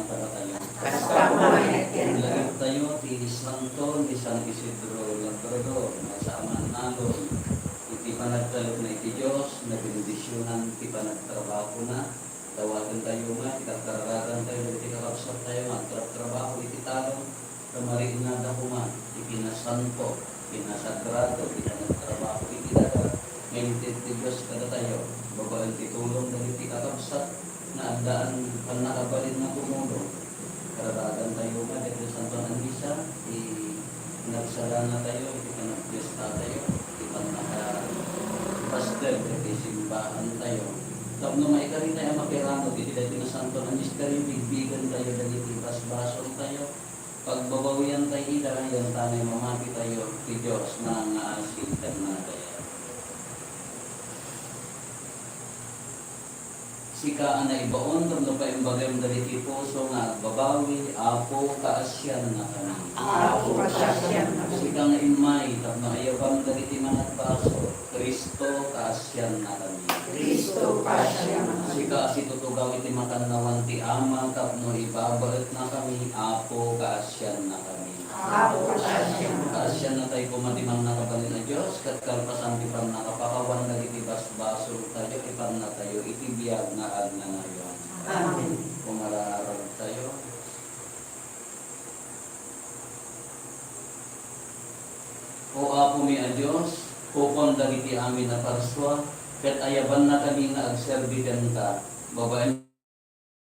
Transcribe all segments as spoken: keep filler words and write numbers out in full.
Kadatayo. Kasta met kenka. Lagiptayo ti santo ni San Isidro Labrador, nga saan a nalon iti panagtalekna iti Dios, nabendisionan ti panagtrabahona. Dawatentayo met ti karkaragantayo dagiti kakabsattayo nga agtrabtrabaho iti talon, ta mariinada koma ti kinasanto, kinasagrado ti panagtrabaho iti daga nga inted ti Dios kadatayo, babaen ti tulong dagiti kakabsat nga addaan pannakabalin nga tumulong. Kararagantayo nga dagiti santo a misa, ti nagsalanatayo, iti panagpiestatayo, iti pannakabasdeg iti simbaantayo. Tapno maikaritayo a makiramut iti dagiti nasanto a misterio, bigbigentayo dagiti basbasoltayo, pagbabawiantayo ida, yan tanay mamatitayo ti Dios manangngaasi kennatayo. Sika a naibaon tapno paimbagem dagiti puso nga agbabawi, Apo, kaasiannakami. Apo, kaasiannakami. Sika nga immay tapno ayabam dagiti managbasol, Cristo, kaasiannakami. Cristo, kaasiannakami. Sika a situtugaw iti makannawan ti Ama tapno ibabaetnakami, Apo, kaasiannakami. Apo, kaasianna. Kaasiannatayo koma ti mannakabalin a Dios, ket kalpasan ti pannakapakawan dagiti basbasoltayo, ipannatayo iti biag nga agnanayon. Amen. Umararagtayo. O Apomi a Dios, kupon dagiti amin a parsua, ket ayabannakami nga agserbi kenka, babaen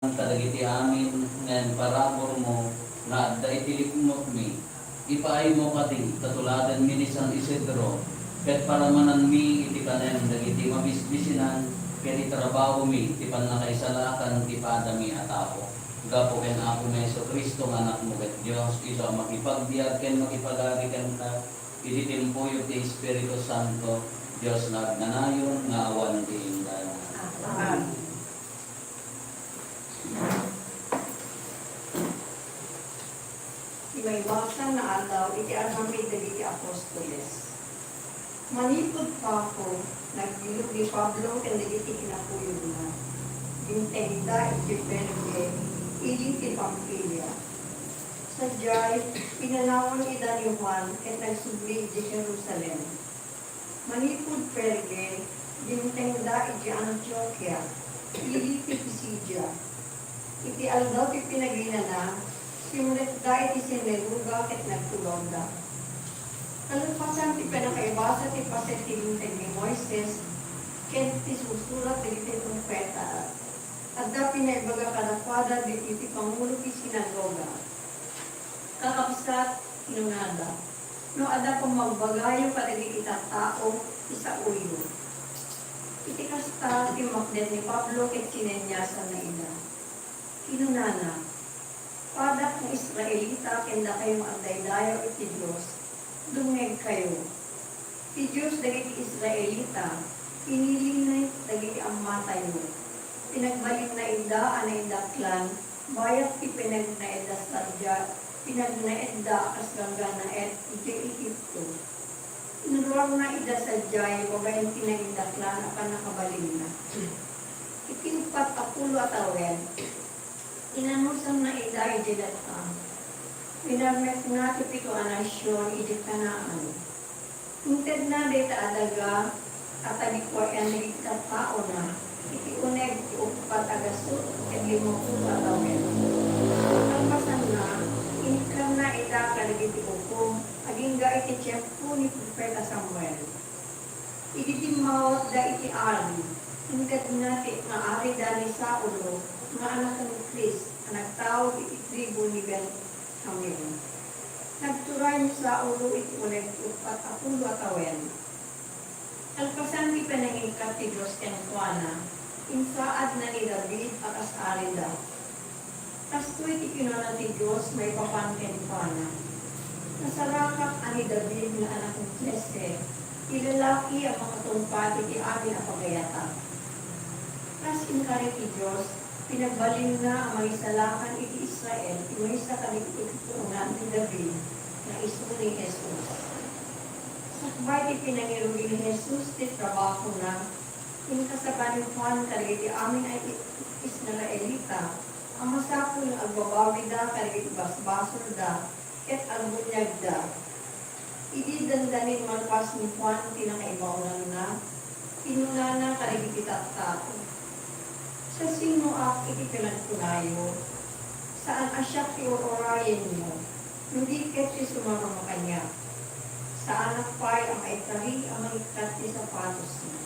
kadagiti amin nga imparaburmo nga adda iti lipnokmi. Ipaaymo kadi ta tuladenmi ni San Isidro, ket paramananmi iti kanem dagiti mabisbisinan ket itrabahomi ti pannakaisalakan ti padami a tao. Gapu ken Apomi a Jesu-Cristo nga Anakmo ket Dios, isu a makipagbiag ken makipagari kenka iti timpuyog ti Espiritu Santo, Dios nga agnanayon nga awan ti inggana. Amen. Ti maibasa nga aldaw iti aramid dagiti apostoles. Manipud Pafo, nagbilog ni Pablo ken dagiti kinakuyogna. Dimtengda idiay Perge, ili ti Pamfilia. Sadiay, pinanawan ida ni Juan ket nagsubli idiay Jerusalem. Manipud Perge, dimtengda idiay Antiokia, ili ti Pisidia. Iti aldaw ti pinaginana, simrekda iti sinagoga ket nagtugawda. Kalpasan ti pannakaibasa ti paset ti Linteg ni Moises ken ti sursurat dagiti profeta, adda pinaibaga kadakuada dagiti pangulo ti sinagoga. Kakabsat, kinunada, no adda pammagbaga kadagiti tattao, isaoyo. Iti kasta, timmakder ni Pablo ket sineniasanna ida. Kinunana, Padak nga Israelita ken dakayo nga agdaydayaw iti Dios, dumngegkayo. Ti Dios dagiti Israelita, pinilina dagiti ammatayo. Pinagbalinna ida a naindaklan, bayat ti pinagnaedda sadiay, pinagnaedda a kas ganggannaed idiay Egipto. Inruarna ida sadiay babaen ti naindaklan a pannakabalinna. Iti uppat a pulo a tawen, inanusanna ida idiay datta. Pinarmekna ti pito a nasion idiay Canaan. Intedna dayta a daga a tagikuaen dagiti tattaona iti uneg ti uppat a gasut ken limmapulo a tawen. Kalpasanna, inikkanna ida kadagiti ukom agingga iti tiempo ni profeta Samuel. Idi timmawatda iti ari, intedna ti nga arida ni Saulo nga anak ni Kis a nagtaud iti tribu ni Benjamin. Nagturay ni Saulo iti uneg ti uppat a pulo a tawen. Kalpasan ti panangikkat ti Dios kenkuana, insaadna ni David a kas arida. Kastoy ti kinuna ti Dios maipapan kenkuana, Nasarakak a ni David nga anak ni Jesse, ti lalaki a makatungpal iti amin a pagayatak. Kas inkari ti Dios, pinagbalinna a mangisalakan iti Israel ti maysa kadagiti puonan ni David nga isu ni Jesus. Sakbay ti pinangirugi ni Jesus ti trabahona, inkasaba ni Juan kadagiti amin a Israelita a Masapul nga agbabawida kadagiti basbasolda ket agbuniagda. Idi dandanin malpas ni Juan ti nakaibaonanna, kinunana kadagiti tattao, "Siasinoak iti panagkunayo? Saan a siak ti ur-urayenyo, no di ket ti sumama kaniak. Saanak pay a maikari a mangikkat ti sapatosna."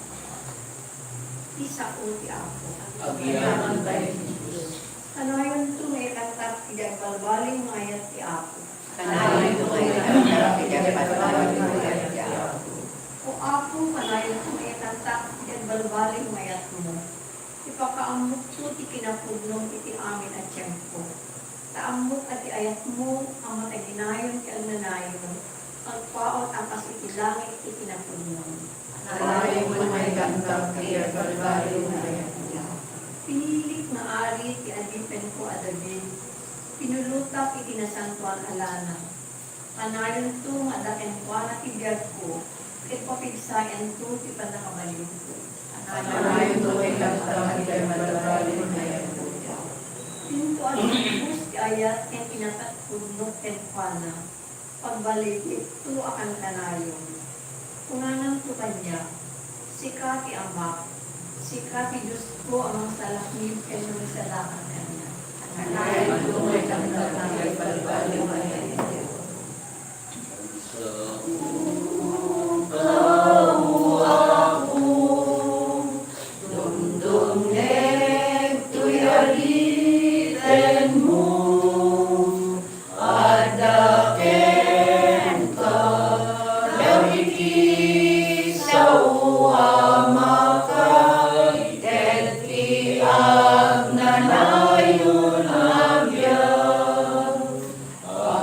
Ti sao ti Apo. Agyamankami, Jesus. Kanayonto nga ikantak ti agbalbaliw nga ayat ti Apo. Kanayonto nga ikantak ti agbalbaliw nga ayat ti Apo. O Apo, kanayonto nga ikantak ti agbalbaliw nga ayatmo. Ipakaammokto ti kinapudno iti amin a tiempo. Ta ammok a ti ayatmo a mataginayon ti agnanayon, agpaut a kas iti langit ti kinapudno. Kanayonto nga ikantak ti agbalbaliw nga ayatmo. Pinilik nga Ari ti adipenko a David, pinulotak iti nasantoan a lana. Kanayonto nga adda kenkuana ti biagko, ket papigsaento ti pannakabaliwko. Kanayonto nga ikantak ti agbalbaliw nga ayatmo. Inton agbugbos ti ayat ken inatagpudno kenkuana, pagbalibitto a kankanayon. Kunananto kaniak, "Sika ti Amak, sika ti Diosko a mangsalaknib ken mangisalakan kaniak." Kanayonto nga ikantak ti agbalbaliw nga ayatmo. Sa ukaw, Apo, dumdumngeg toy aditenmo. Adda kenka dagiti sao a makaited ti agnanayon a biag.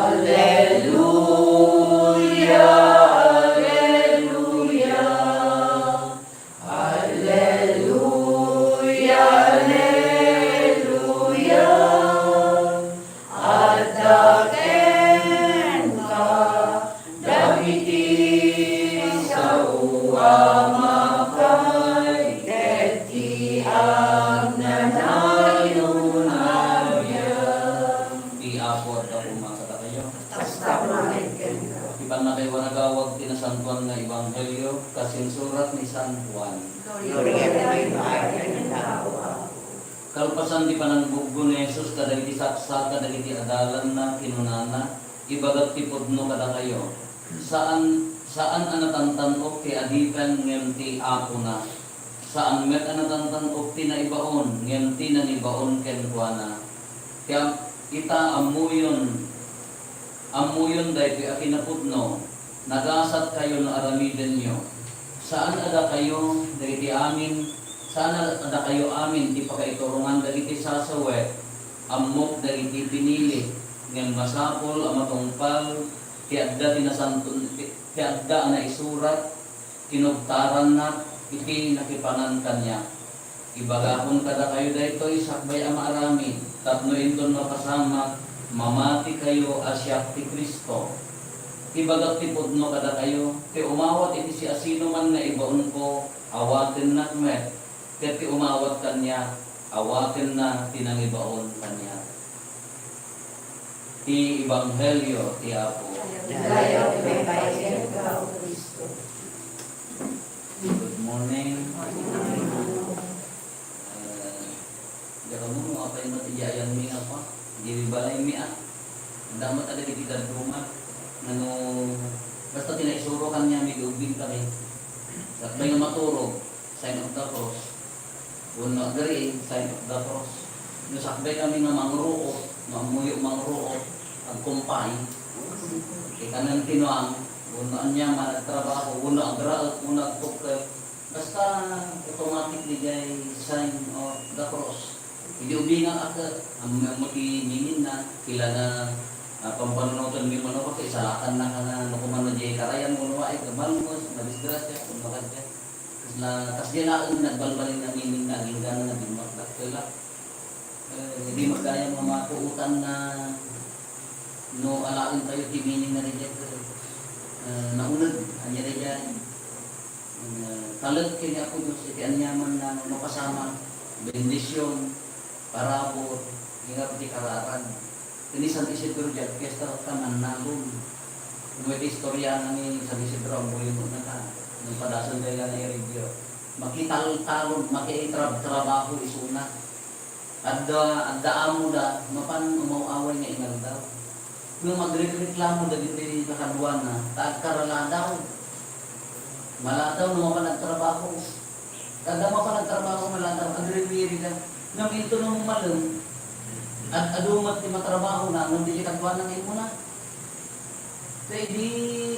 Alleluia, alleluia. Alleluia, alleluia. Adda kenka dagiti sao a makaited ti agnanayon a biag. Ti Apo adda koma kadakayo. Kasta met kenka. Ti pannakaiwanagawag ti Nasantoan nga Ebanghelio kas insurat ni San Juan. Gloria kenka, Apo. Kalpasan ti panangbuggo ni Jesus kadagiti saksaka dagiti adalanna, kinunana, "Ibagak ti pudno kadakayo, saan, saan a natantan-ok ti adipen ngem ti apona. Saan met a natantan-ok ti naibaon ngem ti nangibaon kenkuana. Ti am-, ita, ammoyon, ammoyon daytoy a kinapudno, nagasatkayo no aramidenyo. Saan a dakayo dagiti amin, saan a dakayo amin ti pakaiturongan dagiti sasawen, ammok dagiti pinili, ngem masapul a matungpal ti adda ti nasanton-, ti, ti adda a naisurat, kinugtarannak iti nakipangan kaniak." Ibagakon kadakayo daytoy sakbay a maaramid, tapno inton mapasamak, mamatikayo a siak ti Cristo. Ibagak ti pudno kadakayo, ti umawat iti siasinoman nga ibaonko, awatennak met, ket ti umawat kaniak, awatenna ti nangibaon kaniak. Ti Ebanghelio ti Apo. Dayaw ti maipaayam kenka, O Cristo. Good morning. Eh, diak ammo no apay met idiay ayanmi, apa? Idiay balaymi, a. Adda met dagiti dadduma. Ngano, basta ti naisuro kaniami, di ubbingkami. Sakbay nga maturog, sign of the cross. Wenno agriing, sign of the cross. No sakbaykami nga mangruot, no ammoyo mangruot, agkumpay. Ti kanen ti nuam, wenno aniaman, agtrabaho, wenno agraek, wenno agtukkel. Basta automatic diay sign of the cross. Idi ubingak a ket, ammo, ammo ti meaning na, kila na, ah, pampanunotenmi mano, ket isalakannak a no kuman no diay karayan, wenno ay, malungos, madisgrasya, wenno kadi. Kasla, kasdiay laeng nagbalbaliw nga meaning nga agingga nga dimmakdakkel. Eh, di magayam nga mapuotan na no alaen tayo ti meaning nga daydiay, eh, nauneg, ania daydiay. Eh, talek ken ni Apo Dios iti aniaman nga mapasamak, bendision, parabur, Ingar ti kararag. Ken ni San Isidro, diay agpiesta ta mannalon. Ngem iti istorya ni San Isidro, ammom no kano. Nagpadasen tayo nga radio. Makitaltalon, makitrab-trabaho isuna. Adda, adda amoda, mapan umaw-away nga inaldaw. Ngem agrekreklamo dagiti kakaduana, ta agkaraladaw. Maladaw no mapan agtrabaho. Kada mapan agtrabaho, maladaw, agrirmirida. Ngem intono malem, ad-adu met ti matrabahona, ngem diay kaduana nga immuna. Ta idi,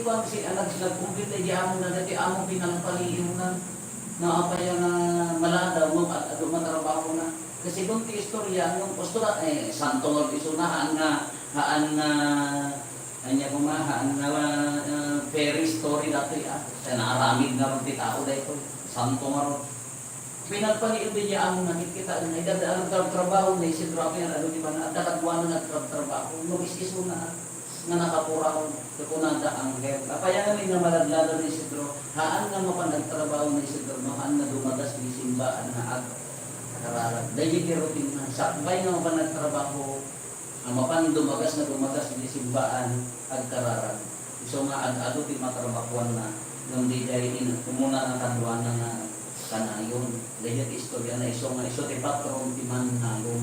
kuan, si, nag-, nagkumpit ti amona, daytoy amo pinalpaliiwna. Nga apay nga maladaw, ngem ad-adu matrabahona. Kasi kung ti istorya, ngem gusto na, eh, santo nga isuna, haan nga, haan nga, ania koma, haan nga, eh, fairy story daytoy, ah. Kaya naaramid ngarud ti tao daytoy. Santo ngarud. Pinalpaliiw diay amona, kitkitaenna, ida, ida, nagtrabaho ni Isidro, apay nga adu ti banag, adda kaduana nga nagtrabaho, no is-isuna, nga nakapuraw, kunada anghel. Apay nga maladladaw ni Isidro, haan nga mapan nagtrabaho ni Isidro, no haan nga dumagas ti simbaan nga agkararag. Daydi ti routine na, sakbay nga mapan nagtrabaho, nga mapan dumagas nga dumagas iti simbaan, agkararag. Isu nga ad-adu ti matrabahoanna, ngem diay in-, umuna nga kaduana nga kanayon. Daydi ti istorya na isu nga isu ti patron ti mannalon.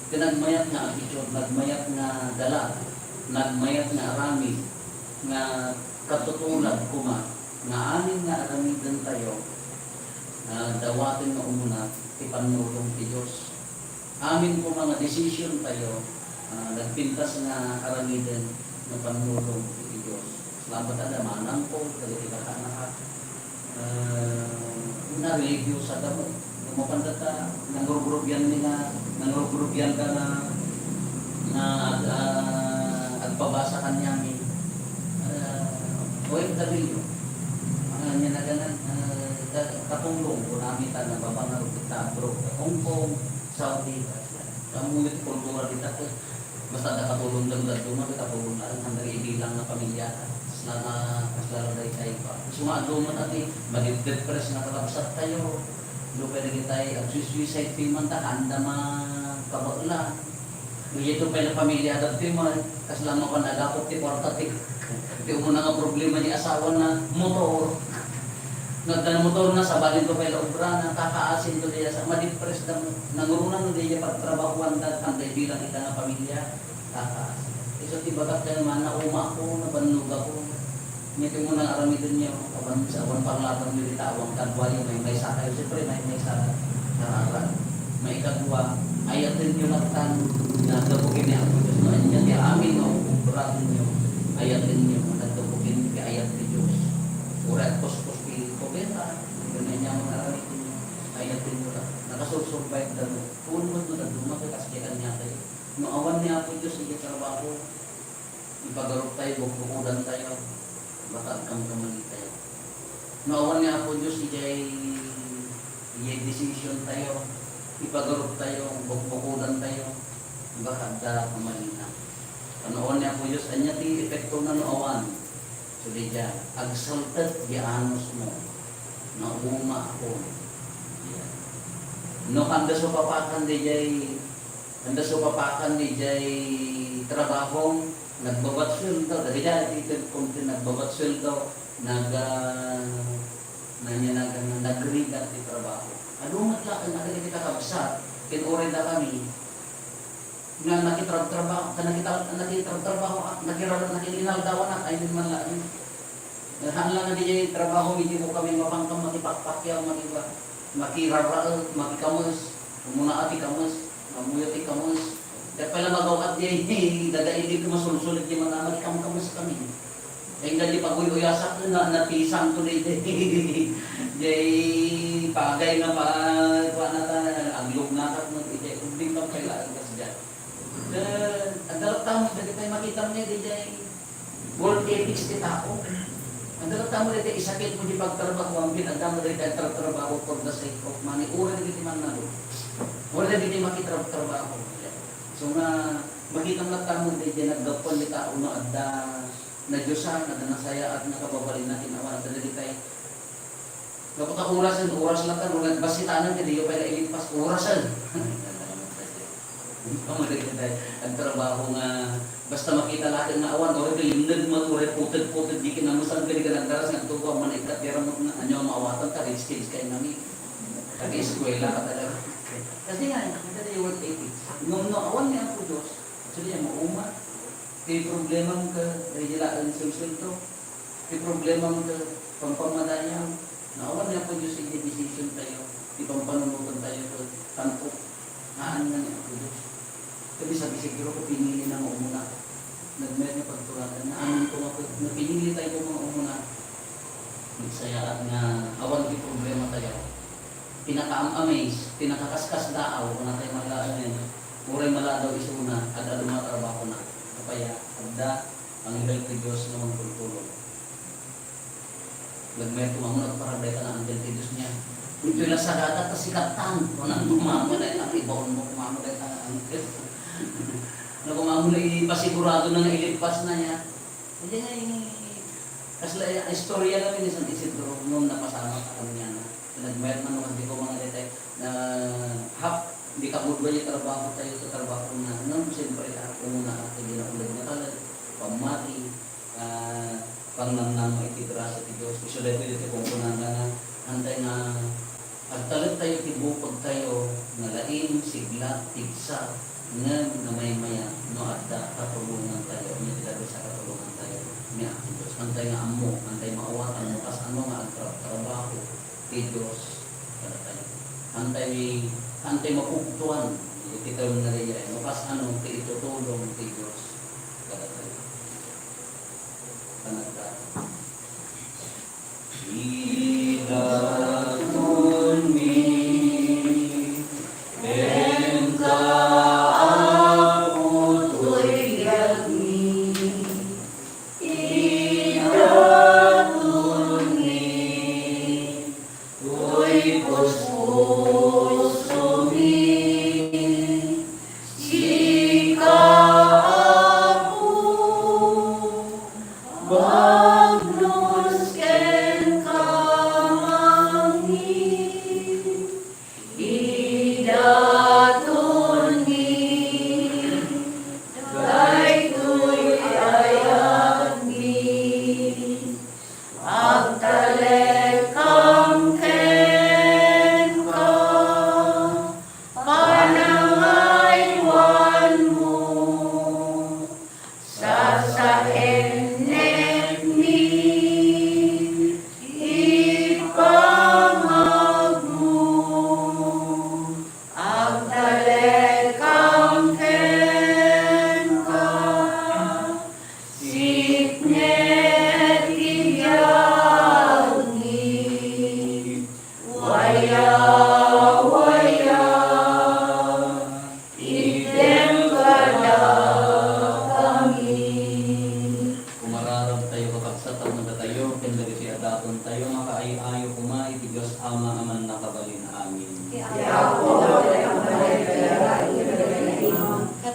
Ken nagmayat nga attitude, nagmayat nga dalag, nagmayat nga aramid, nga katutulag koma, nga amin nga aramidentayo, ah, dawaten nga umuna ti pannulong ti Dios. Amin koma nga decision tayo, ah, nagpintas nga aramiden nga pannulong iti Dios. Salamat a, manangko dagiti kakanak. Ah, na religyosa da mo. No mapan data, nangrugrubian mi nga, nangrugrubian da nga, nga ag-, ah, agpabasa kaniami. Ah, O F W. Ah, ania naganan, ah, ka-, katulong, kunami ta, nababa nga rugit ta abroad, Hong Kong, Saudi, Kammuyot ti kultura dita, eh. Basta adda katulongda, dadduma ti katulong na, handa ibilang nga pamilya ta. Kasla nga, kasla nga daytay pa. Isu nga adu met a ti, madidepres nga kakabsat tayo. Nupay dagitay, agsuisuicide ti man ta, handa makabakla. Isu pay la pamilya dagiti man, kasla mapan agapot ti kuarta ti, ti umuna nga problema ti asawana, motor. Nga adda motorna, sabali to pay la obrana, kakaasin to diay sa, madipres da, nangruna no diay pagtrabahoan da, handa ibilang ita nga pamilya, kakaas. Isu ti bagak ken man, nauma ako, nabannog ako. Iti umuna nga aramidenyo, awan sa, awan panglabanyo dita, awan kaduayo, maymaysa kayo, siyempre, maymaysa ka, kararag. Maikadua, ayatenyo latta, nga gapu ken ni Apo Dios, no, ania ti amin nga ubratenyo, ayatenyo, nga gapu ken ti ayat ti Dios. Uray agkuskos ti kubeta, ania nga aramiden, ayatenyo la. Nakasursurvive da, no. Puno met no, nagduma, kas di kaniatayo. No awan ni Apo Dios, idiay trabaho, ipagarup tayo, bukbukudan tayo, baka agkamkamali tayo. No awan ni Apo Dios, idiay, idiay decision tayo, ipagarup tayo, bukbukudan tayo, baka adda kamalina. No awan ni Apo Dios, ania ti epektona no awan? So, diay, agsaltek ti anusmo. Nauma ako. No kanda supapakan diay, kanda supapakan diay trabaho, nagbabat sueldo, dagiti ti kunti nagbabat sueldo, nag-, ah, nanya, nag-, nagrigat ti trabaho. Adu met laeng dagiti kakabsat, ken uray dakami, nga nakitrabtrabaho, nga nakita-, nakitrabtrabaho, ah, nakira-, nakiinaldawan, ay, di man lang. Haan lang nga di trabaho, hindi mo kami mapangkam, makipakpakyaw, makiba-, makiraraek, makikames, umuna a ti kames, mamuyo ti kames. Ket pala magaw-at di, dadaili ko masulsulit di man, ah, makikamkames kami. Ay, nga di paguy-uyasak na, napisang to na iti. Jay pagay nga pa, kuan na ta, aglog na kat mo, iti, ubing ka pala, ang kasya. Eh, ang galak tamo, dagiti makita mo nga, di jay work ethics ti tao. Ang galak tamo, dagiti isakit mo di pagtrabaho, ang pin-, ang damo dagiti agtratrabaho for the sake of money, ura dagiti mannalo. Ura dagiti makitrab-trabaho. So nga, makita mo tamo, di jay naggapuan di tao, no, adda nadiosan, adda nasayaat nga kababalin na kinawan, adda dagitay. Gapu ta orasen, oras latta, no nagbasitanan, kadi yo pay la ilimpas, orasen. Ammok dagiti agtrabaho nga basta makita laeng nga awan, uray kayimneg met, uray puted-puted, di kinamusan, kadi ka nagdaras nga adtoka, ammok nga ikkat, di arammo nga ania a maawatan ta, rich kids kayo nami. Kadi eskwela ka talaga. Kasi nga, kita tayo work ethics. Ngem no awan ni Apo Dios, actually, mauma. Ti problemam ket, daydi laeng sulsulto. Ti problemam ket, pampamadayaw. No awan ni Apo Dios, iti decision tayo, ti pampanunotan tayo ket, tan-ok. Haan nga ni Apo Dios. Kadi sabi siguro ko pinili na nga umuna. Nagmayat nga pagtuladan, naamin ko nga, nga pinili tayo nga umuna. Nagsayaat nga awan ti problema tayo. Pinakaam-amaze, pinakakaskasdaaw, kunatay malaanen, uray maladaw isuna, ad-adu nga trabahona. Apay a, adda anghel ti Dios nga mangtultulong. Nagmayat ko, "Mamo, nagparang dayta nga anghel ti Dios niya. Ditoy la sagada ta sikatan." Kunak, "Mamo, dayta, ibaonmo, mamo, dayta nga anghel." Naku, mamo, ipasigurado na nga ilipas na niya. Kadi nga, i-, kasla, istorya kami ni San Isidro, ngem napasamak a kaniana. Nagmayat man, no, di ko mga detay, na hap, di ka mudwa niya trabaho tayo sa trabaho na, ngem siyempre, ah, umuna, ah, hindi na ulit na talaga. Pamati, ah, pangnamnama iti grasya ti Dios. Isu daytoy iti kunkunada nga, antay nga agtalek tayo iti bukod tayo nga laing sigla, pigsa, ngem namaymaya no adda katulongan tayo, no ti dagus a katulongan tayo ni Apo Dios. Antay nga ammo, antay maawatan no kasano nga agtratrabaho ti Dios kadatayo. Antay, antay mapugtuan iti tayo nga daydiay, no kasano ti itutulong ti Dios kadatayo. Panagda. Idatonmi kenka, Apo, toy biagmi. Idatonmi toy puspusomi. Sika, Apo, bagnos kenka mangngeg. Idatonmi daytoy ayatmi. Agtalekkam kenka, panangaywanmo, sasaennekmi ipangagmo. Agtalekkam kenka, sipnget ti biagmi. Waya, waya, itdem kadakami. Kumararag tayo, kakabsat, tapno datayo ken dagiti adaton tayo makaay-ayo koma iti Dios Ama a Mannakabalin. Amin. Ti Apo,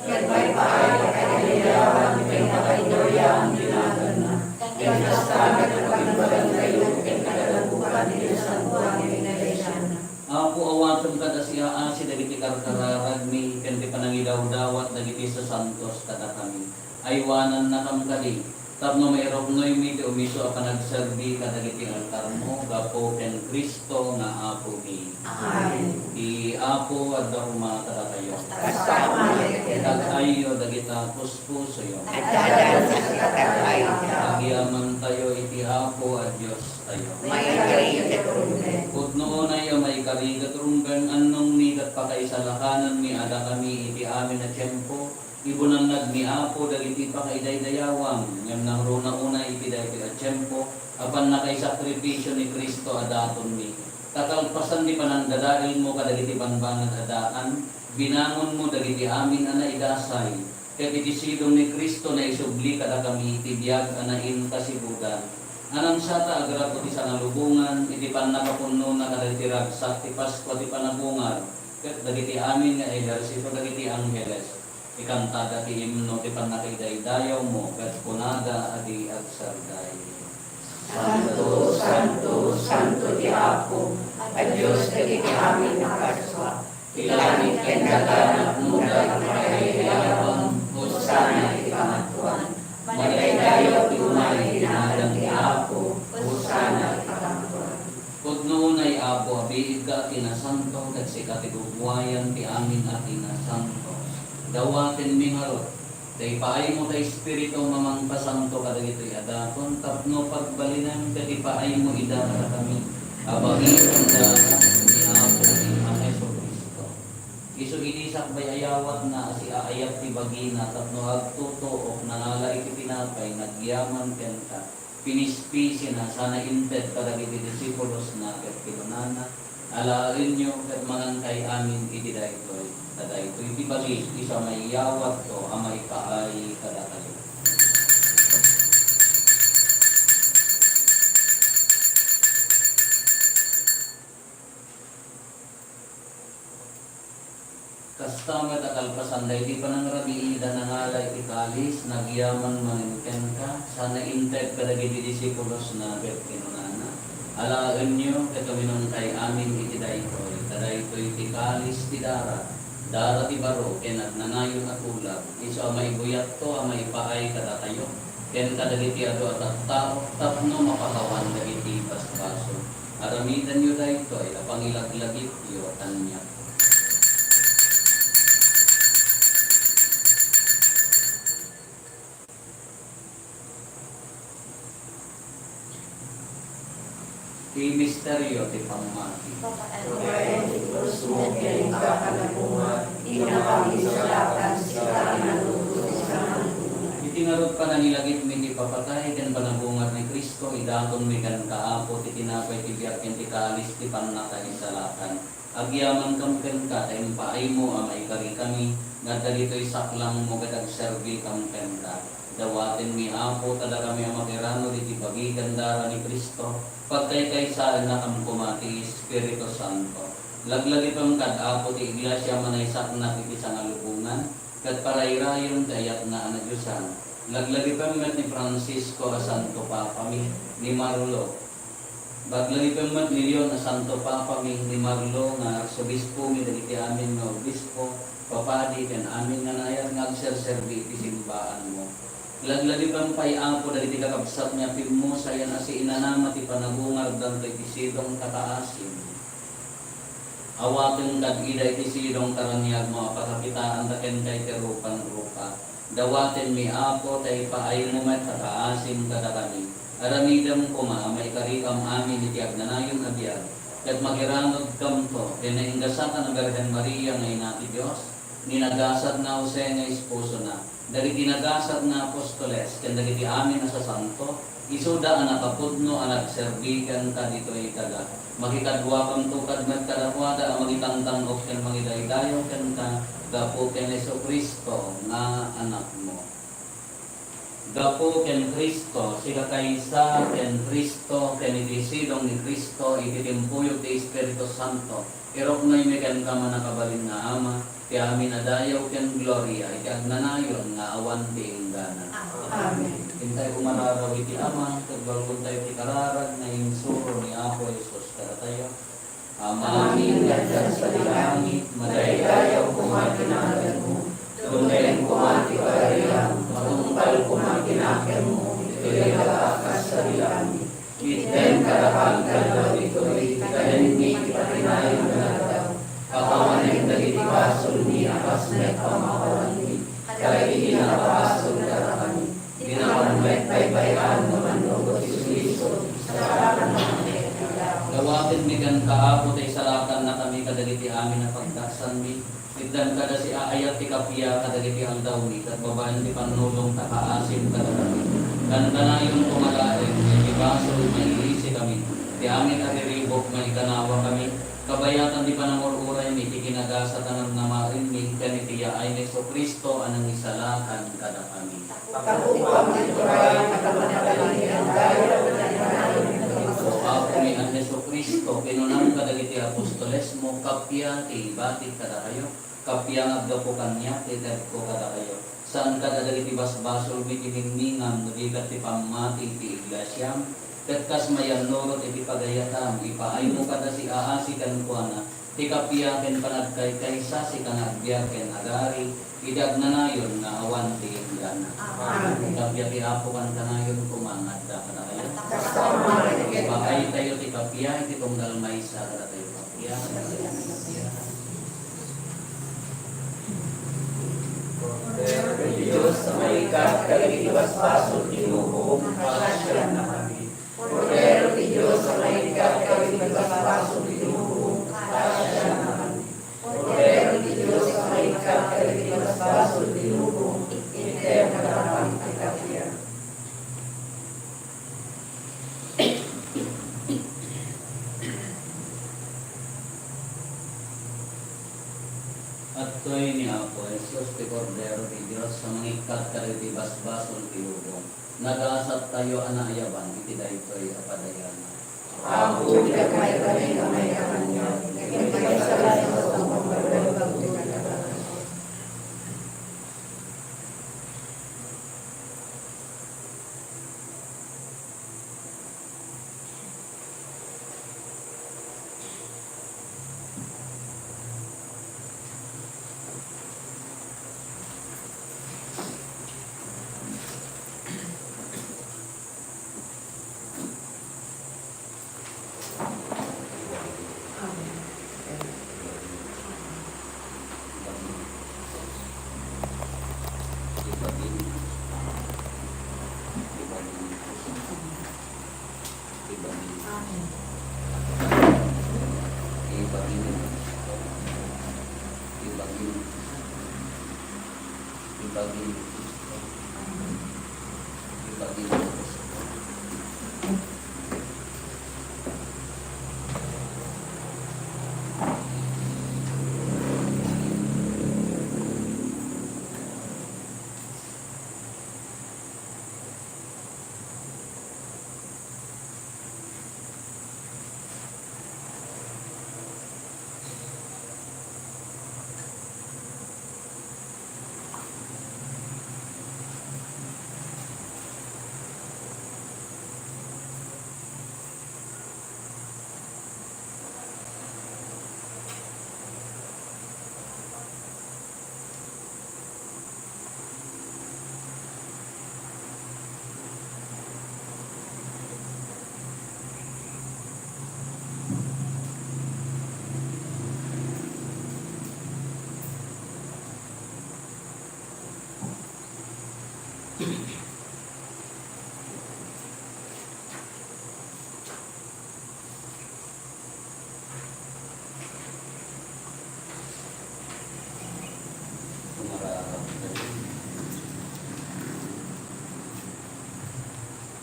ket paypay a kadayawan ken pakaiduyam ti naganna. Ken kasta met, pagimbagan tayo ken kadalagupan ti nasantoan nga iglesiana. Apo, awatem kad-asiaasi dagiti karkararagmi ken ti panangidawdawat dagiti sasantos kadakami. Aywanannakam kadi, tapno mairuknoymi ti umisu a panagserbi kadagiti altarmo gapu ken Cristo nga Apomi. Amen. Ti Apo adda koma kadakayo. Kasta met. Itag-ayyo dagita puspusoyo. Adda sa sikatayo. Agyamantayo iti Apo a Diostayo. Maikari iti rumbeng. Pudno unay a maikari ket rumbeng, annongmi ket pakaisalakanan a dakami iti amin a tiempo, Ibunannad ni Apo dagiti pakaidaydayawam, ngem nangruna unay iti daytoy a tiempo a pannakaisakripisio ni Cristo a datonmi. Ta kalpasan ti panangdadaelmo kadagiti bambanag a daan, binangonmo dagiti amin a naidasay, ket iti sidong ni Cristo naisubli kadakami ti biag a nainkasibudan. Ngem sata, agrapo ti sangalubongan iti pannakapunnona kadagiti ragsak ti Paskua ti panabungar, ket dagiti amin nga ehersito dagiti angheles. Ikantada ti imno ti pannakaidaydayawmo, ket kunada a di agsarday: Santo, santo, santo ti Apo a Dios dagiti amin a parsua. Ilangit ken daga napno dagiti pakayayawan, Hosanna iti pangadtoan. Madaydayaw ti umay iti nagan ti Apo, Hosanna iti pangadtoan. Pudno unay, Apo, a biigka a kinasanto, ket sika ti guguayan ti amin a kinasanto. Dawatenmi ngarud, ta ipaaymo ti Espiritum a mangpasanto kadagitoy a dakon tapno pagbalinen ket ipaaymo ida kadakami a bagian dara ni Apomi a Jesu-Cristo. Isu idi sakbay a yawatna a siaayat ti bagina tapno agtutuok, nangala iti tinapay, nagyaman kenka, pinispisina, sana inted kadagiti disipulosna ket kinunana, "Alaenyo ket mangankay amin iti daytoy, ta daytoy ti bagi, isu a maiyawatko a maipaay kadakayo." Kasta met a kalpasan daydi panangrabiida, nangala iti kalis, nagyaman manen kenka, sana inted kadagiti disipulosna ket kinunana, "Alaenyo ket uminumkay amin iti daytoy, ta daytoy ti kalis ti dara, dara ti baro ken agnanayon a tulag, isu a maibuyatto a maipaay kadakayo ken kadagiti adu a tattao tapno mapakawan dagiti basbasol." Aramidenyo daytoy a pangilaglagipyo kaniak. Ti misterio ti pammati. Babaen ti krusmo ken inka a nagungar, innak a maisalakan, sika a nalutos ti sangalubosan. Iti ngarud panangilagipmi ti ipapatay ken panagungar ni Cristo, idatonmi kenka, Apo, ti tinapay ti biag ken ti kalis ti pannakaisalakan. Agyamankami kenka ta impaaymo a maikarikami nga adda ditoy saklangmo ket agserbikami kenka. Dawatenmi, Apo, ta dakami a makiranod iti bagi ken dara ni Cristo, pagkaykaysaennakami koma ti Espiritu Santo. Laglagipem kad, Apo, ti iglesia a manaysaknak iti sangalubongan, ket parairayem ti ayatna a nadiosan. Laglagipem met ni Francisco a Santo Papami, ni Marlo, Laglagipem met ni Leon a Santo Papami, ni Marlo nga Arsobispomi dagiti amin nga obispo, papadi, ken amin nga nayad nga agserserbi iti simbaanmo. Laglagipem pay, Apo, dagiti kakabsat nga pimmusayan a siinanama ti panagungardanto iti sidong kataasim. Awaten kad ida iti sidong karaniagmo a pakakitaanta kenka iti rupan-rupa. Dawatenmi, Apo, ta ipaaymo met a kaasim kadakami. Aramidem koma a maikarikam amin iti agnanayon a biag, ket makiranodkamto ken nainggasatan a Birhen Maria nga Ina ti Dios, ni nagasat nga Jose nga esposona, dagiti nagasat nga apostoles, ken dagiti amin a sasanto, isuda a nakapudno a nagserbi kenka ditoy daga. Makikaduakamto kad met kadakuada a mangitantan-ok ken mangidaydayaw kenka gapu ken Jesu-Cristo nga Anakmo. Gapu ken Cristo, sikakaysa ken Cristo, ken iti sidong ni Cristo, iti timpuyog ti Espiritu Santo, iruknoymi kenka, mannakabalin nga Ama, ti amin a dayaw ken gloria iti agnanayon nga awan ti inggana. Amen. Intay umararaw iti Ama, ket balgontayo ti kararag nga insuro ni Apo Jesus kadatayo. Amamin nga adda sadi langit, madaydayaw koma ti naganmo, dumteng koma ti pagariam, matungpal koma ti nakemmo, ditoy daga kas sadi langit. Itdem kadakami ti aldaw ditoy, ti kanenmi iti patinayon nga aldaw. Pakawanem dagiti basolmi a kas met pamakawanmi kadagiti nakabasol kadakami. Dina met baybay-an nga manngugot ti suiso, salakan. Dawatenmi kenka, Apo, ta isalakannakami kadagiti amin a pagtaksami. Itdem kada siaayat ti kappia kadagiti aldawmi, ket babaen ti pannulongta, kaasim kadakami. Kankanayon koma laeng, iti basol, mailisikami. Ti amin a riribuk, maikanawakami. Kabayatan ti panangur-uraymi, iti kinagasat a namnamaenmi, ken iti yaay ni Jesu-Cristo a nangisalakan kadakami. Pagkukuam ti turayan, pagkukuam ti turayan. O Apomi a Jesu-Cristo, kinunam kadagiti apostolesmo, kappia ti ibatik kadakayo, kappia nga aggapu kaniak ti itedko kadakayo. Saan kad a dagiti basbasolmi ti ningningan, no di ket ti pammati ti iglesiam, ket kas mayannurot iti pagayatam, ipaaymo kad a siaasi kenkuana, Ti kappia ken panagkaykaysa, sika nga agbiag ken agari, idi agnanayon nga awan ti inggana. Amen. Ti kappia ti Apo kankanayon koma nga adda kadakayo. Kasta met. Ipaaytayo ti kappia iti tunggal maysa kadatayo. Kappia. Kordero ti Dios a maikkat kadagiti basbasol ti lubong, pasianakami. Kordero ti Dios a maikkat kadagiti basbasol ti lubong, pasianakami. Kordero ti Dios a maikkat kadagiti basbasol ti lubong, item kadakami ti kappia. Adtoy ni Apo Jesus ti Kordero ti Dios a mangikkat kadagiti basbasol ti lubong. Nagasattayo a naayaban iti daytoy a padayanan. Apo, diak maikabil a maikkan kaniak, ngem ti kaisalakan mo, Amen.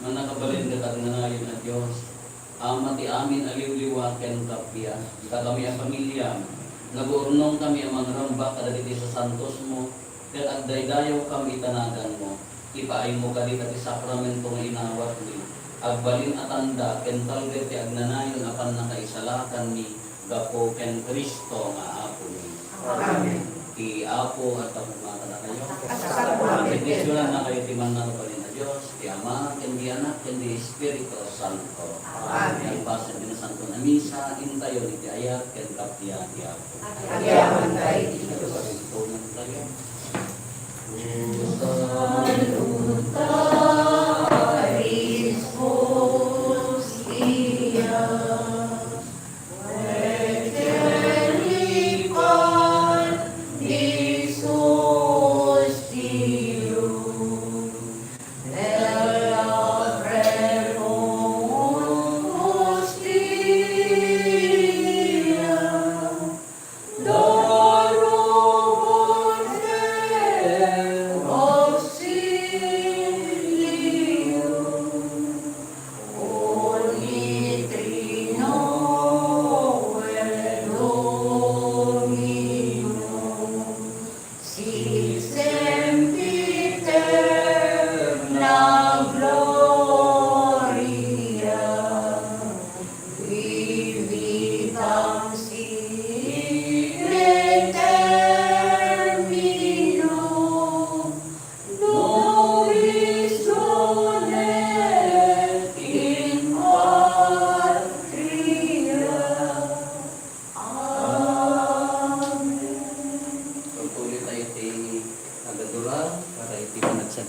Mannakabalin ket agnanayon a Dios, Ama ti amin a liwliwa ken kappia, dakami a pamiliam, naguurnongkami a mangrambak kadagiti sasantosmo, ket agdaydayawkami ita naganmo. Ipaaymo kadi dagiti sakramento nga inawatmi, agbalin a tanda ken talged ti agnanayon a pannakaisalakanmi gapu ken Cristo nga Apomi. Amen. Ti Apo adda koma kadakayo. Bendisyonannakayo ti mannakabalin a Dios, ti Ama, ken ti Anak, ken ti Espiritu Santo. Amen. Ti agpasen ti Nasanto a Misa, intayon iti ayat ken kappia ti Apo. Agyamankami iti Dios. Tayo.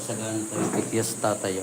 Sagana tayo iti fiesta tayo.